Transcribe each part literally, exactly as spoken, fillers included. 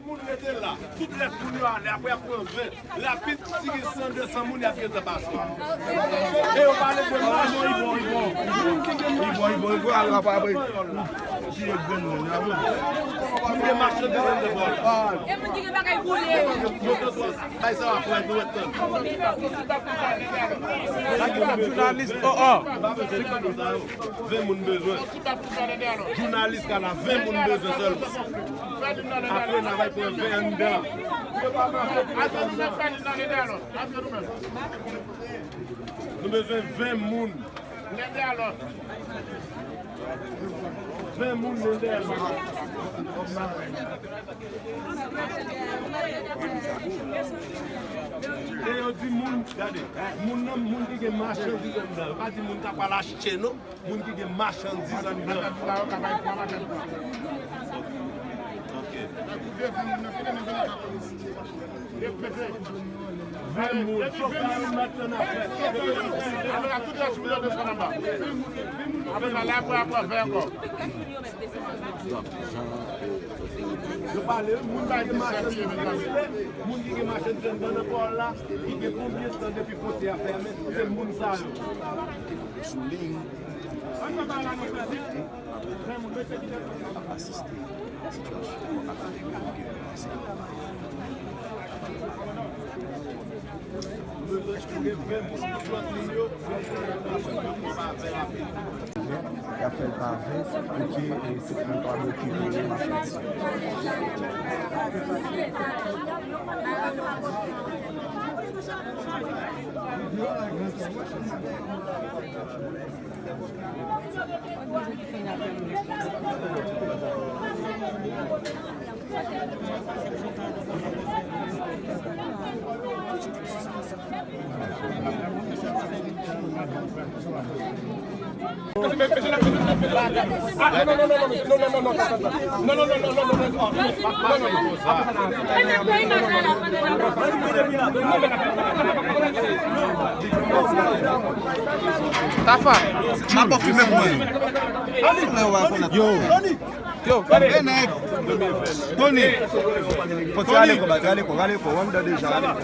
Moun rete la. Tout lès moun yo ale. Apre y ap pran ven. Rapid, si gen san, de san moun, y ap gentan pase. E yo pale de machandiz. Li bon, li bon, li bon. Li bon, li bon, li bon. Apre, apre, apre. Ki e grenn moun, y ap vin. Moun gen machandiz anndan. E moun ki gen bagay boule. Yo, yo, yo, bay sa w ap pran, nou ret tann. Jounalis, oh, oh. Ven moun bezwen. Jounalis ka la, ven moun bezwen sèlman. Apre n a bay pran ven anndan. Nou bezwen ven moun. Ven moun len dèyè. E yo di moun, gade, moun nan, moun ki gen machandiz anndan. Yo pa di moun k ap al achte non. Moun ki gen machandiz anndan. Ok. Ven moun, chofè a, nou mèt nan afè. Yo pale, moun ki gen machandiz anndan, moun ki gen machandiz anndan nan pòl la, li gen konbyen tan depi fwontyè a fèmen? Se moun sa yo. Sou liy, ap asiste sitiyasyon an ak moun ki pase. Y ap fè l pa ven pou ke, e, tout moun kapab rekipere machandiz yo. Tafa. M ap fè menm mwen. Yo. Yo, e nèg. Tony, fò ti ale kò, bati, ale kò, ale kò, w anndan deja, ale kò.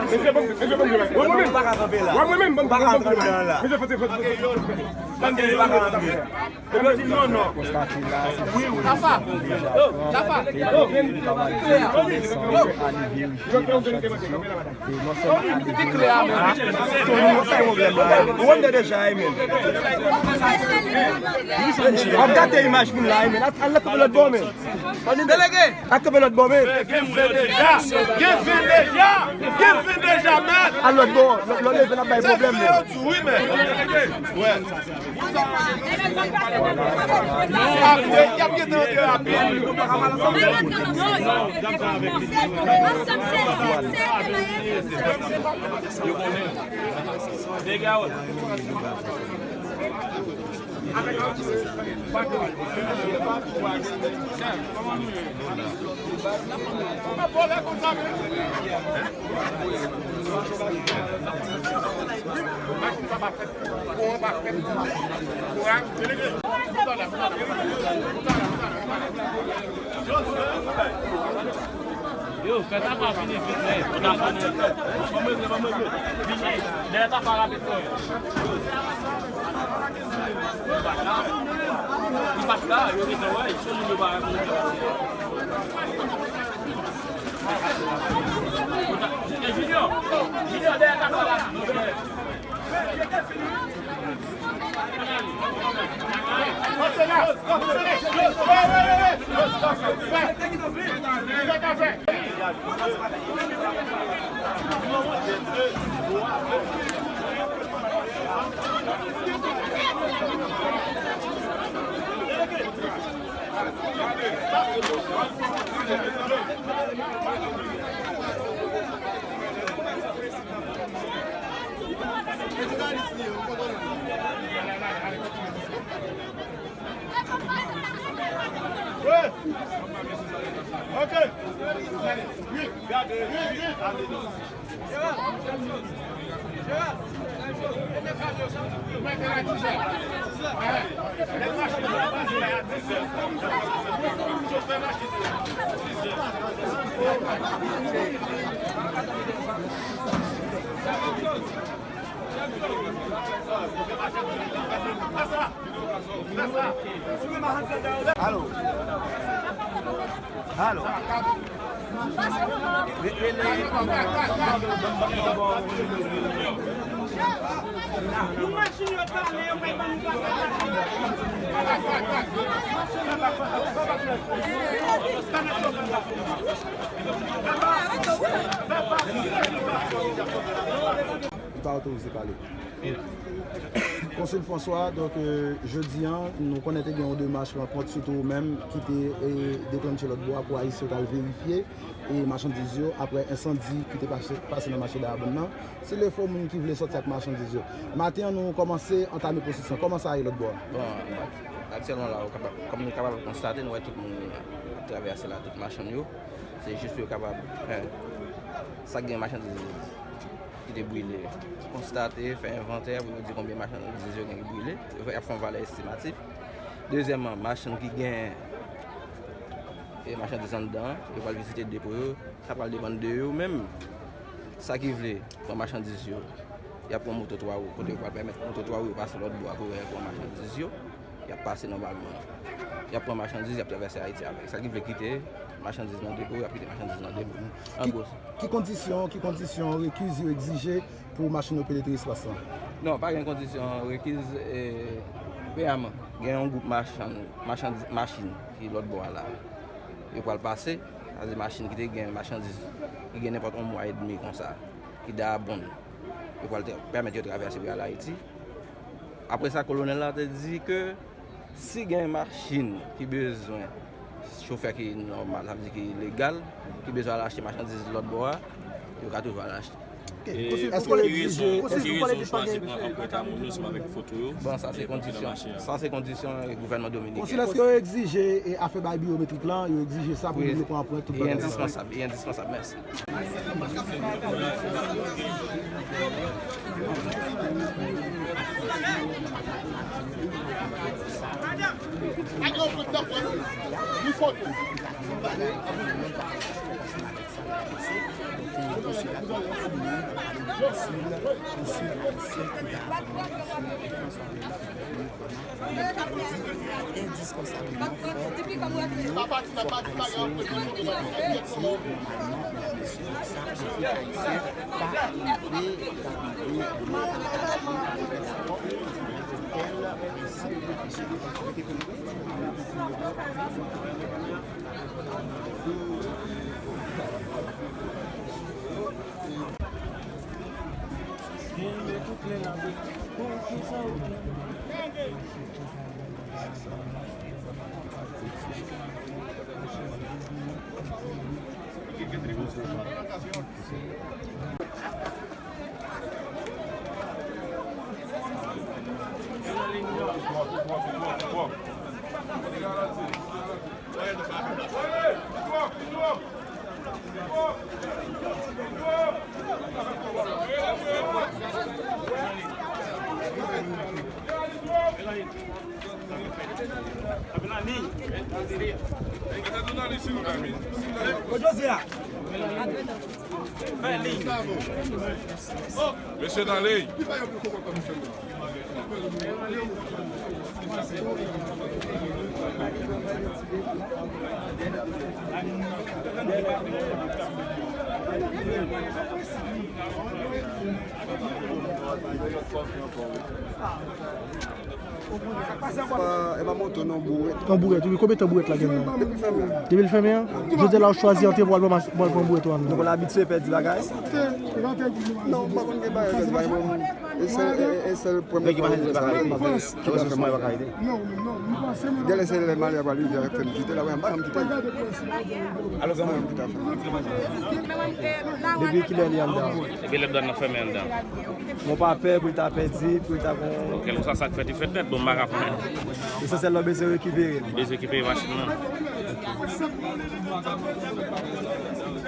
Mesye, bon, mesye, bon, mesye, bon, bon, bon. Pa ka kanpe la. Wè mwen menm, bon, pa ka kanpe la. Mesye, fò ti, fò ti, fò ti. Tande, pa ka kanpe. Yo di non, non. Konstate la, se dispozisyon deja pran, e pou kapab gen yon konesan, ale verifye machandiz yo. E non sèlman ale verifye, Tony, ou wè sa e pwoblèm la. Ou wè m deja, men. W ap gate imaj moun la, men. Al, al kanpe lòt bò, men. Delege! Al kanpe lòt bò, men. Gen ven deja! Gen ven deja! Gen ven deja, men! Al lòt bò, lòt, lòt leve n ap bay pwoblèm, men. Wi, men. Wè. Apre, y ap gentan antre rapid. Yo, fè Tafa vini vit, men. Pou Tafa nan. Vini. Dèyè Tafa rapid, men. Li pa t la. Li pa t la. Yo gentan wè l. Se moun yo pa rekonèt. E Junior. Junior, dèyè Tafa la. Wi. Ok. Wi. Gade. Wi, wi. Ale. Alo. Alo. Re-, rele. Li pa otorize pale. Konsil François, donk, euh, jodi a, nou konnen te gen yon demach rankont, sitou ou menm, ki te, eh, deklanche lòt bò a pou Ayisyen t al verifye, eh, machandiz yo, apre ensandi ki te pase, pase nan mache Dayabonn nan. Si lefo moun ki vle sòti ak machandiz yo. Maten an, nou kòmanse antame pwosesyon. Kòman sa ye lòt bò a? Bon, aktyèlman la, ou kapab, kòm nou kapab konstate, nou wè tout moun ap travèse la, tout machann yo. Se jis pou yo kapab, eh, sa k gen machandiz ki te brile, konstate, fè envantè pou yo di konbyen machandiz yo gen ki brile. Yo fè, y ap fè yon valè estimatif. Dezyèmman, machann ki gen, eh, machandiz anndan an, yo pral vizite depo yo. Sa pral depann de yo menm. Sa ki vle pran machandiz yo, y ap pran moto twa wou, kote yo pral pèmèt moto twa wou yo pase lòt bò a pou yo al pran machandiz yo. Y ap pase nòmalman. Y ap pran machandiz, y ap travèse Ayiti avèk. Sa ki vle kite machandiz nan depo, y ap kite machandiz nan depo. An gwo. Ki kondisyon, ki kondisyon rekiz yo egzije pou machin yo penetre espas lan? Non, pa gen kondisyon rekiz, eh, premyèman, gen yon gwoup machann, machandiz, machin ki lòt bò a la. Yo pral pase, sa vle di machin ki te gen machandiz ki gen nenpòt yon mwa edmi konsa, ki Dayabonn, yo pral te, pèmèt yo travèse pou y al Ayiti. Apre sa, kolonèl la te di ke si gen machin ki bezwen chofè ki nòmal, sa vle di ki legal, ki bezwen al achte machandiz lòt bò a, yo ka toujou al achte. Ok. Èske yo egzije, èske yo egzije? Ki rezon w chwazi pran anprent a moun yo, se avèk foto yo? Bon, sa se kondisyon, sa se kondisyon gouvènman dominiken. Konsil, èske yo egzije e afè bay biyometrik lan, yo egzije sa pou moun yo pran anprent tout bagay? Li endispansab, li endispansab, mèsi. Endispansableman, fòk pou nou, fòk avanse, fòk nou ede, nòmalman, pou nou ede sa, pou pèp ayisyen pa rive, pa rive nan kat de la pòt, pou nou ede tèl, si nou te pèse, nou pa sou rete pou nou. Mesye nan liy. Pa, e pa moto non, bourèt. Yon bourèt, wi. Konbyen tan bourèt la gen nan? Depi l fèmen an. Depi l fèmen an? Jodi a la ou chwazi antre pou al pran mach-, pou al pran bourèt ou an? Donk, w labitye pèdi bagay? Non, m pa konn gen bagay pèdi bagay, mwen, e sèl, e, e sèl premye fwa mwen fè sa, m pa konn. Genlè se lè malè a pral rive avèk fè m kite la, wè, m pa janm kite. Alo, zanmi. M pa janm kite afè m. Depi kilè li anndan? Depi lè dwàn nan fèmen anndan. Mwen pa pè pou l ta pèdi, pou l ta gon... Bon, kèlkeswa sa k fèt, li fèt nèt, bon, m pa ka fè anyen. Lesansyèl, nou bezwen rekipere l. Bezwen rekipere machin nan.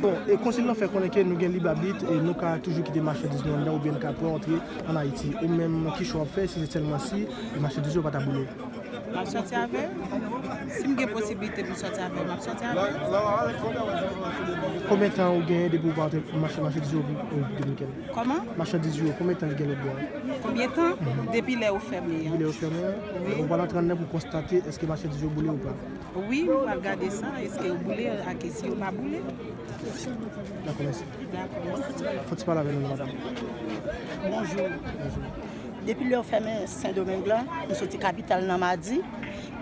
Bon, e konsil lan fè konnen ke nou gen lib abit e nou ka toujou kite machandiz nou anndan oubyen n ka pran antre ann Ayiti. Ou menm, ki chwa w ap fè si se sèlman si machandiz yo pa ta boule? M ap sòti avè l. Si m gen posiblite pou m sòti avè l, m ap sòti avè l. Konbyen tan ou genyen depi ou pa antre mache, machandiz yo, Dominikèn? Kòman? Machandiz yo, konbyen tan li gen lòtbò a? Konbyen tan? Depi lè yo fèmen an. Depi lè yo fèmen an? Wi. Ou pral antre anndan pou konstate èske machandiz yo boule ou pa? Wi, nou pral gade sa, èske yo boule ak si yo pa boule. Dakò, mèsi. Dakò, mèsi. Fò ti pale avè nou, madanm. Bonjou. Bonjou. Depi lè yo fèmen Sendomeng lan, nou soti kapital nan madi,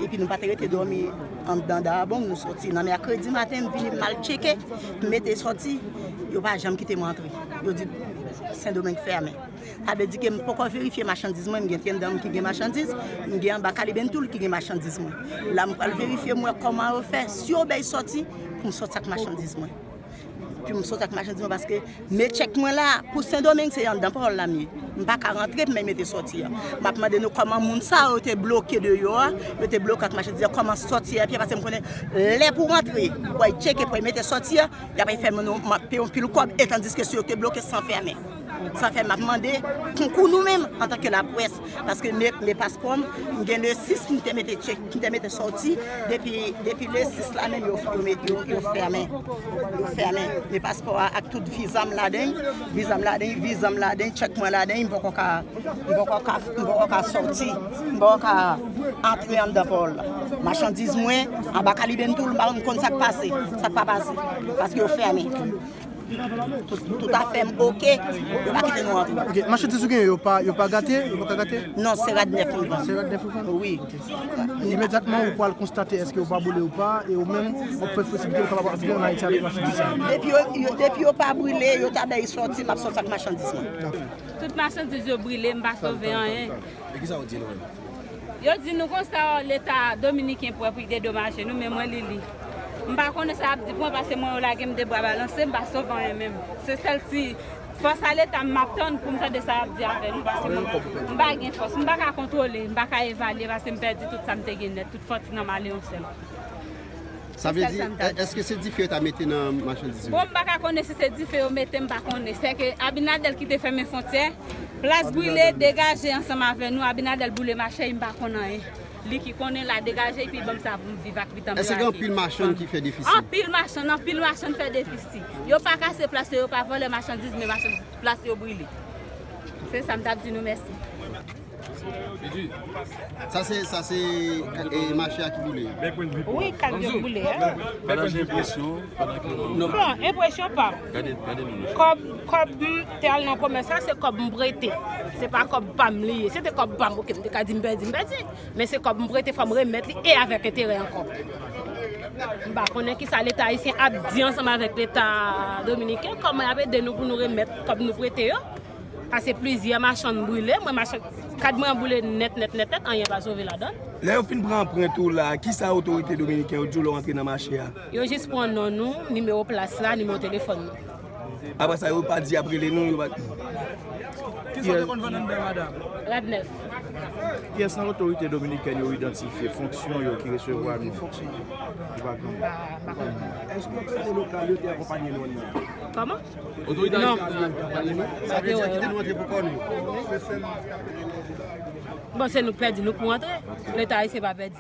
epi nou pa te rete dòmi anndan Dayabong, nou soti nan mèkredi maten, m vini m al tcheke, m mete sòti, yo pa janm kite m antre. Yo di Sendomeng fèmen. Sa vle di ke m poko verifye machandiz mwen, m gen tyenn dan m ki gen machandiz, m gen anba Kalibentoul ki gen machandiz mwen. La m pral verifye, m wè kòman yo fè, si yo bay sòti, pou m sòti ak machandiz mwen. Pou m sòti ak machandiz mwen, paske men tchèk mwen la, pou Sendomeng, se anndan Pawòl la m ye. M pa ka rantre pou m mete sòti a. M ap mande nou kòman moun sa yo te bloke deyò a, yo te bloke ak machandiz yo, kòman sòti a pye, paske m konnen lè pou rantre, pou al tcheke, pou al mete sòti a, y ap fè moun yo peye yon pil kòb, etandiske si yo te bloke san fèmen. Sa fè m ap mande konkou nou menm antanke laprès, paske men, men paspò m, m gen le sis m te mete tchèk, m te mete sòti, depi, depi le sis la menm yo, yo met, yo, yo fèmen. Yo fèmen. Men paspò a ak tout viza m ladan, viza m ladan, viza m ladan, tchèk mwen ladan, m poko ka, m poko ka, m poko ka sòti, m poko ka antre anndan Pawòl la. Machandiz mwen, anba Kalibentoul, m pa konn sa k pase, sa k pa pase, paske yo fèmen. Tout, tout afè m oke, yo pa kite nou antre. Ok, machandiz ou genyen, yo pa, yo pa gate, yo pa ka gate? Non, se rad nèf m vann. Se rad nèf ou vann? Wi. Ok. Imedyatman, ou pral konstate èske yo pa boule ou pa, e ou menm, w ap fè posiblite ou kapab antre ann Ayiti avèk machandiz sa. Depi yo, yo, depi yo pa brile, yo ta bay sòti, m ap sòti ak machandiz mwen. Dakò. Tout machandiz yo brile, m pa sove anyen. E kisa yo di nou menm? Yo di nou konsa, Leta dominiken prè pou l dedomaje nou, men mwen, Lili, m pa konnen sa y ap di pou mwen, paske mwen, yo lage m de bra balanse, m pa sove anyen menm. Se sèl ti fòs a Leta m ap tann pou m tande sa y ap di avè nou, paske mwen, m pa gen fòs, m pa ka kontwole, m pa ka evalye, paske m pèdi tout sa m te gen nèt, tout fòti nan m ale yon sèl. Sa vle di, èske se dife yo ta mete nan machandiz yo? Bon, m pa ka konnen si se dife yo mete, m pa konnen. Sèke Abinader ki te fèmen fwontyè, plas brile, degaje ansanm avè nou, Abinader boule mache, m pa konn anyen. Li ki konnen, l a degaje, epi ban m sa pou m viv ak pitan m yo. Èske gen anpil machann ki fè defisi? Anpil machann, anpil machann fè defisi. Yo pa kase plas yo, yo pa vòlè machandiz, men machandiz, plas yo brile. Se sa m t ap di nou, mèsi. Sa se, sa se, e, mache a ki boule. Wi, kal yo boule, hein. Pataje enpresyon pandan ke nou... Non. Bon, enpresyon pa m. Gade, gade nou. Kòb, kòb m te al nan komès la, se kòb m prete. Se pa kòb pa m li ye. Si se te kòb pa m, oke, m te ka di m pèdi, m pèdi. Men se kòb m prete, fò m remèt li e avèk enterè ankò. M pa konnen kisa Leta ayisyen ap di ansanm avèk Leta dominiken, kòman y ap ede nou pou nou remèt kòb nou prete yo. Pase plizyè machann brile, mwen machann, kad mwen an boule nèt, nèt, nèt, nèt, anyen pa sove ladan l. Lè yo fin pran anprent ou la, kisa otorite dominiken yo di w lè w antre nan mache a? Yo jis pran non nou, nimewo plas la, nimewo telefòn nou. Apre sa, yo pa di y ap rele nou, yo pa... Kisa w te konn vann anndan, madanm? Rad nèf. Kiyès nan otorite dominikèn yo idantifye fonksyon yo ki resevwa nou? Yo pa konn. Èske otorite lokal yo te akonpanye nou anndan? Kòman? Otorite... Non. Sa vle di yo kite nou antre pou kò nou. Bon, se nou k pèdi, nou pou antre. Leta ayisyen pa pèdi.